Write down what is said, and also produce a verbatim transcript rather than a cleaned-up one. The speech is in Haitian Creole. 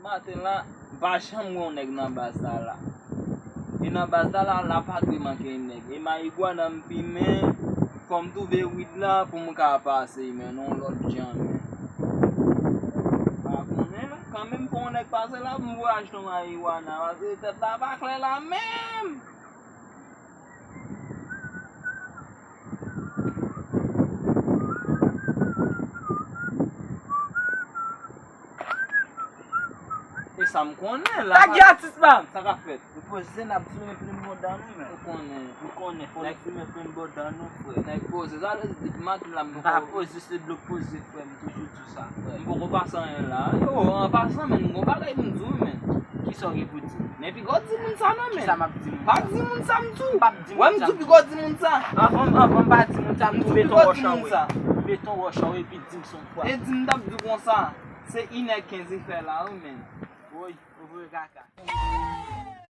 Maten la, m pa janm wè yon nèg nan baz la la. E nan baz la la, la pa dwe manke nèg. E marigwana m fimen, fò m twouve wid la pou m ka pase, men yon lòt jan, men. Pa konnen, men kanmenm fò yon nèg pase la pou m voye achte yon marigwana, paske tèt la pa klè la menm. E sa m konnen la. Sa ki atis pa m? Sa k ap fèt? Nou poze n ap fimen plen bò dan nou, men. Ou konnen. Nou konnen, fò nou fimen plen bò dan nou, frè. Nèg poze, sa vle di depi maten la m pa poze, se dlo poze, frè, m toujou di w sa, frè. M poko pase anyen la. Yo, an pasan, men, m gon bagay pou m di w, men. Kisa w gen pou di m? Men piga w di moun sa non, men. Kisa m ap di moun sa? Pa di moun sa, m di w. M p ap di moun sa. Wè, m di w piga w di moun sa. Anvan, anvan m pa di moun sa, m di w mete yon wòch anwo. Mete yon wòch anwo epi di m sa yon fwa. E di m t ap di w konsa. Se inè kenz e fè la, wi, men. Woy, ou voye kaka.